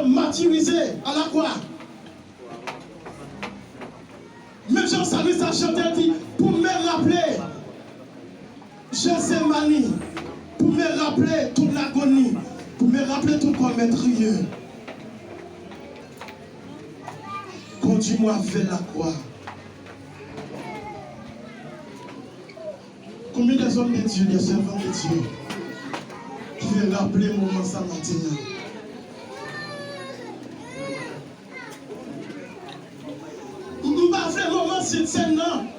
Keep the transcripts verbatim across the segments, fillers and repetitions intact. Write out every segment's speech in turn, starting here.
martyrisé à la croix. Menm jan salmis la chante, l di, pour me rappeler Gethsemane, pour me rappeler toute l'agonie, pour me rappeler ton corps meurtrier. Conduis-moi vers la croix. Combien des hommes de Dieu, des servants de Dieu, ki vle raple moman sa maten an? M pa vle moman Sentsèn nan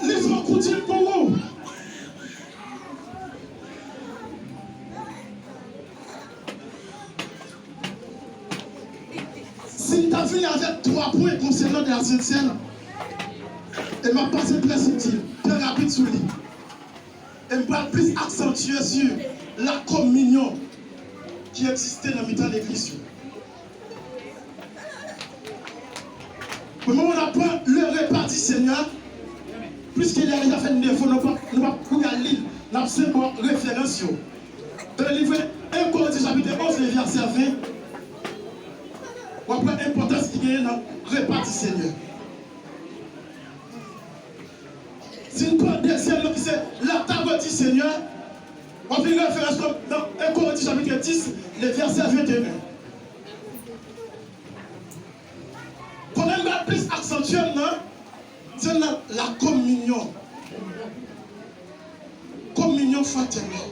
li twò kout pou ou. Si m ta vini avèk twa pwen konsènan de la Sentsèn, e m ap pase trè sibtil, trè rapid sou li. E m pral plis aksantye sou la kominyon ki egziste nan mitan legliz yo. Pou moman n ap pran le repa di Senyè, pliske lè a deja fè n defo, nou p ap, nou p ap kouri al li l, n ap senp pran referans yo. Nan liv en Korentyen chapit onz, vèsè ven, w ap wè enpòtans ki genyen nan repa di Senyè. Si n pran dezyèm nan ki se la table du Seigneur, w ap li referans nan, nan en Korentyen chapit dis, le vèsè venteyen. Kote m pral plis aksantye m nan, se nan la kominyon. Kominyon fratènèl.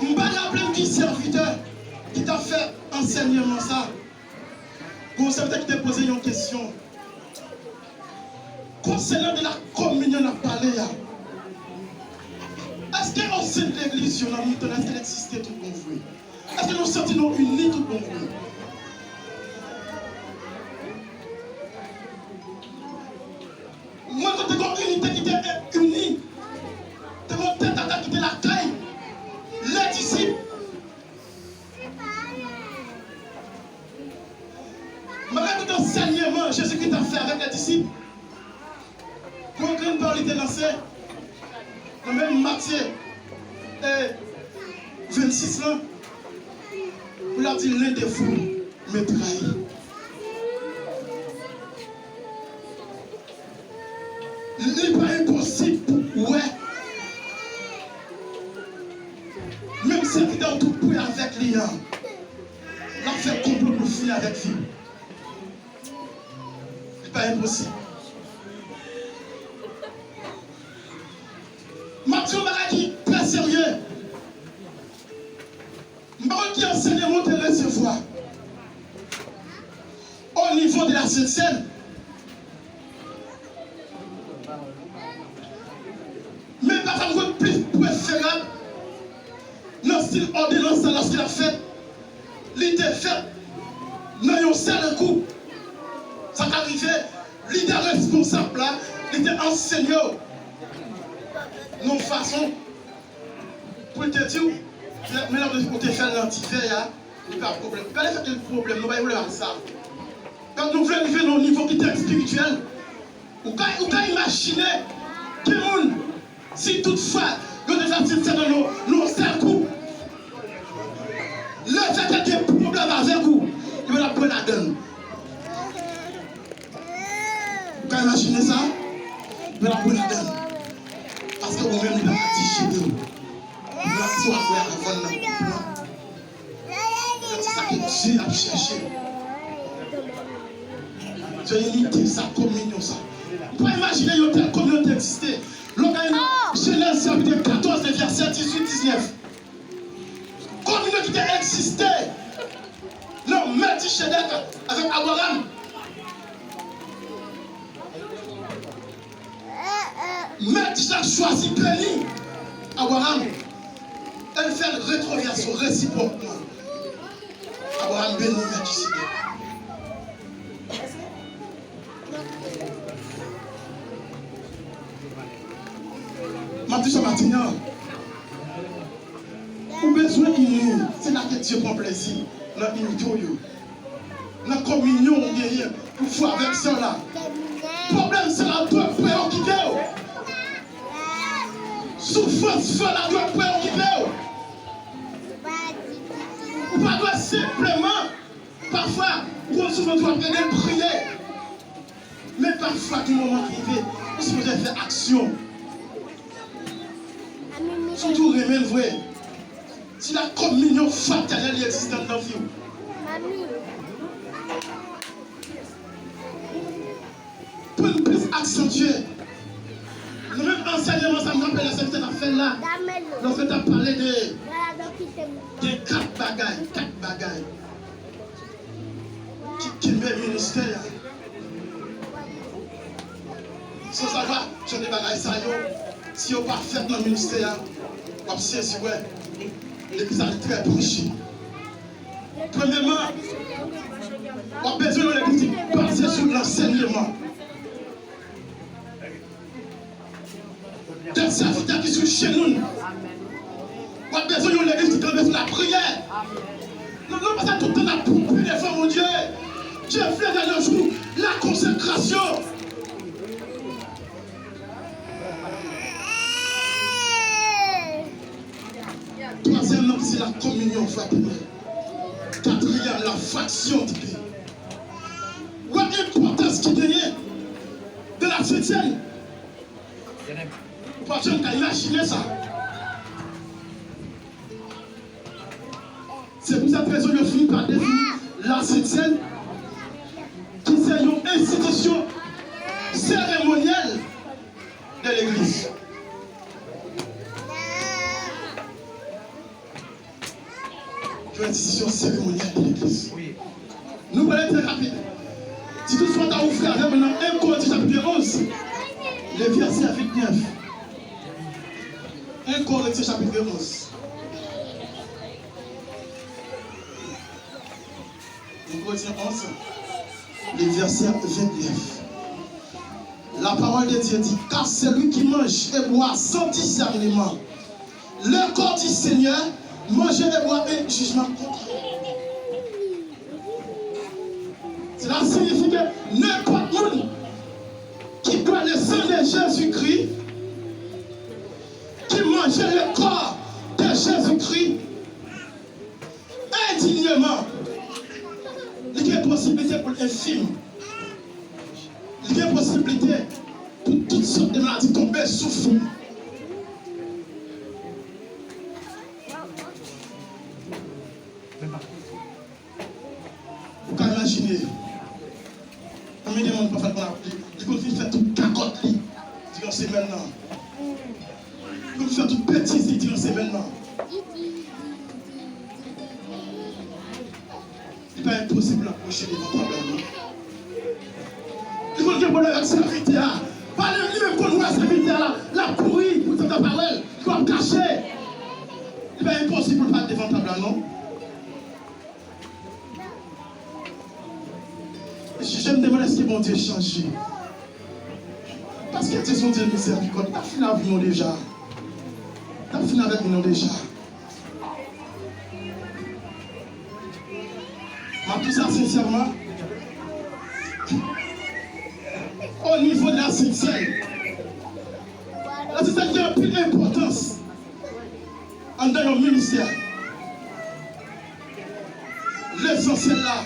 M pa raple m ki sèvitè ki t ap fè ansèyman sa. Gon sèvitè ki te poze yon kesyon konsènan de la kominyon n ap pale a. Èske yon sent legliz yo nan mitan n, èske l egziste tout bon vre? Èske nou santi nou ini tout bon vre? Mwen, kote gon inite ki te ini, te gon tèt atak ki te lakay le disip. Malgre tout ansèyman Jezikri t ap fè avèk le disip, gon grenn pawòl li te lanse nan menm Matye, e, vennsis lan, pou l ap di, l'un de vous me trahit. Li pa enposib pou w wè menm sèvitè w tou pre avèk li an, l ap fè konplo pou l fini avèk vi w. Li pa enposib. M ap di yon bagay ki trè serye. M pa konn ki ansèyman w te resevwa o nivo de la Sent Sèn. Men pa ta vin plis preferab nan stil òdonans la lòske l ap fèt. Li te fèt nan yon sèl kou. Sa ka rive, lidè responsab la, li te ansenye w nan yon fason pou l te di w, men lè ou te fè l nan ti vè a, li pa pwoblèm. Gade sa ki pwoblèm, nou pa gen pwoblèm ak sa. Donk nou vle rive nan yon nivo ki trè espirityèl. Ou ka, ou ka imajine ki moun, si toutfwa yo te fè Sent Sèn nan yon, nan yon sèl kou, lefètke gen pwoblèm avèk ou, yo ap pran ladann. Ou ka imajine sa? Yo ap pran ladann. Paske ou menm li pa ka dijere w. Reaksyon w ap wè avan nan koup lan. Se sa ke Dye ap chèche. Se inite sa, kominyon sa. Ou pa imajine yon tèl kominyon te egziste. Lè w gade nan Jenèz chapit katòz, vèsè dizuit, diznèf. Kominyon ki te egziste nan Mèlkisedèk avèk Abraram. Mèlkisedèk chwazi beni Abraram e l fè l retwovèse resipwòkman. Abraram beni Mèlkisedèk. M ap di sa maten an. Ou bezwen ini, se la ke Dye pran plezi nan inite w yo. Nan kominyon ou genyen pou fè avèk sè w la. Pwoblèm sè w la dwe preokipe w. Soufrans frè w la dwe preokipe w. Ou pa dwe senpleman, pafwa, ou konn souvan di w ap ede l priye. Men pafwa, gen moman ki rive, ou sipoze fè aksyon. Si w di w renmen l vre, si lakominyon fratènèl li egziste anndan vi w, pou n plis aksantye. Nou menm ansèyman sa m raple lè sèvitè t ap fè l la, lòske t ap pale de, de kat bagay, kat bagay ki kenbe ministè a. Sansava, jan de bagay sa yo, si yo pa fèt nan ministè a, w ap sezi wè legliz la li trè pwoch. Premyèman, w ap bezwen yon legliz ki baze sou lansèyman. De sèvitè ki sou jenou. W ap bezwen yon legliz ki kanpe sou lapriyè. Nou, nou pa sa tout tan n ap pwoupe devan Bondye. Dye vle nan yon jou, lakonsekrasyon. Twazyèmman, se lakominyon fratènèl. Katriyèm, lafraksyon di pen. Wè enpòtans ki genyen de la Sentèn. Ou pa janm ka imajine sa. Se pou sèt rezon yo fini pa defini la Sentèn, ki se yon enstitisyon seremonyèl de legliz. Yon enstitisyon seremonyèl de legliz. Nou pral trè rapid. Si toutfwa ta ouvri avè mwen nan en Korentyen chapit onz, le vèsè vennèf. En Korentyen chapit onz. En Korentyen onz, le vèsè vennèf. La parole de Dieu dit, car celui qui mange et boit sans discernement le corps du Seigneur, manger et boire un jugement contre. Cela signifie que n'importe moun ki bwè le san de Jezikri, ki manje le kò de Jezikri, endinyeman, li gen posiblite pou l enfim. Li gen posiblite pou tout sòt de maladi tonbe sou fou. Ou ka imajine, konbyen de moun pafwa konn ap, li, li konn fin fè tout gagòt li diran semèn nan. Li konn fè tout betiz li diran semèn nan. Li pa enposib pou l ap pwoche devan tab la, non. Li konn gen pwoblèm ak sèvitè a. Pale li menm konn wè sèvitè a la, l ap kouri pou l ta pa wè l. Li konn ap kache. Li pa enposib pou l pa devan tab la, non. Je, je me demande, èske Bondye chanje? Paske Dye se yon Dye mizèrikòd, li t ap fin avè nou deja. Li t ap fin avèk nou deja. M ap di sa sensèman. O nivo de la Sentèn, la Sentèn gen anpil enpòtans anndan yon ministè. Lesansyèl la,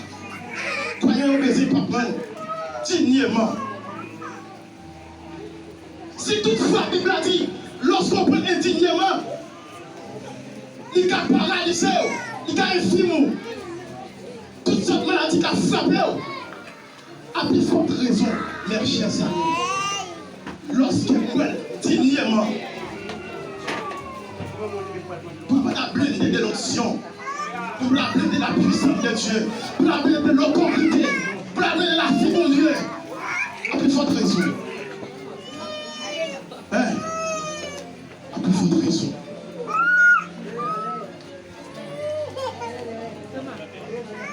kwayan yo bezwen pa pran endinyeman. Si toutfwa Bib la di, lòske w pran endinyeman, li ka paralize w, li ka enfim ou, tout sòt maladi ka frape w. A pi fòt rezon, mes chers amis, lòske mwen endinyeman, pou mwen ta blende de l'onction, pou mwen ta blende la puissance de Dieu, pou mwen ta blende l'autorité, pou mwen ta blende la vie de Dieu, a pi fòt rezon. Hein? A pi fòt rezon.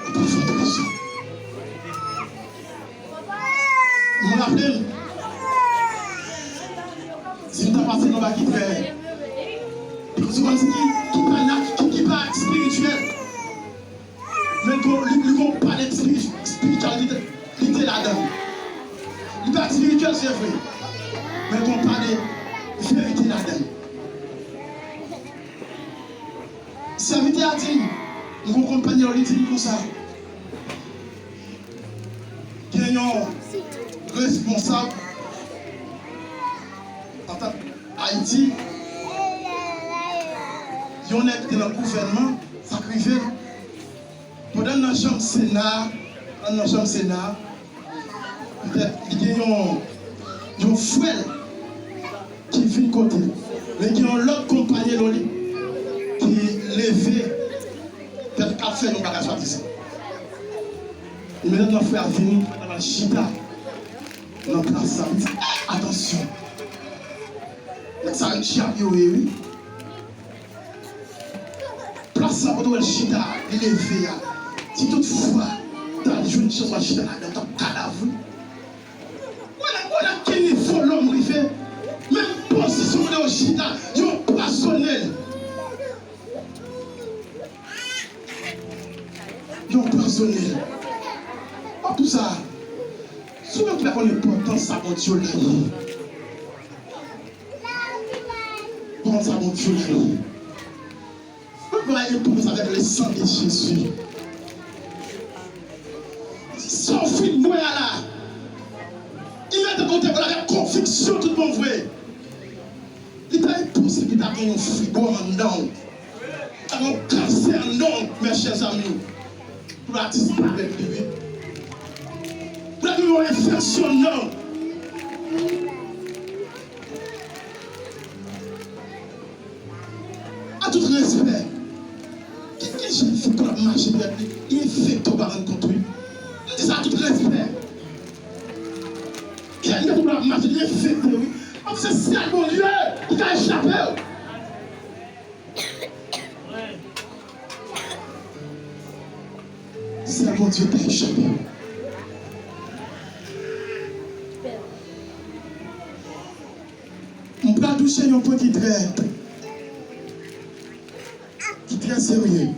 A pi fòt rezon. Mwen raple m, si m ta pase nan bagay ki trè, se kòmsi ki, ki pa nat-, ki, ki pa espirityèl. Men gon, li, li gon pa de espirityalite, li te ladan. Li pa espirityèl, se vre. Men gon pa de verite ladan. Sèvitè a di m, M gen yon konpayèl, li di m konsa, gen yon responsab antan Ayiti, yon nèg ki te nan gouvènman, sa k rive l. Pandan nan chanm Sena, nan chanm Sena, petèt li gen yon, yon frè l ki vin kote l. Men gen yon lòt konpayèl li ki leve, petèt k ap fè yon bagay swadizan. Imedyatman frè a vini, l al chita nan plas la. Li di, "Ey, atansyon! Nèg sa yo dyab yo ye, wi." Plas la kote w wè l chita a, li leve a, si toutfwa ta jwenn chans w al chita ladan l, t ap kadav wi. Wè nan, wè nan ki nivo lòm rive. Menm pozisyon kote yo chita, yo anpwazonnen l. Yo anpwazonnen l. W ap di sa, si w menm ki pa konn enpòtans sa Bondye la ye. Kòman sa Bondye la ye? Mwen bay enpòtans avèk le sang de Jésus. Sa w fin bwè a la, li mete kote pou l avèk konviksyon tout bon vre. Li ta enposib li ta gen yon fibwòm anndan w. Alò, kansè anndan w, mes chers amis, pou l disparèt li, wi. Pou l gen yon enfeksyon anndan w. A tout respè, ki, ki jan fi k ap mache, petèt li, li enfekte, w pa rann kont, wi. M di sa a tout respè. Ki jan fi k ap mache, li enfekte, wi. Paske se sèl Bondye ki ka chape w. Sèl Bondye ka chape w. M pral touche yon pwen ki trè, ki trè serye.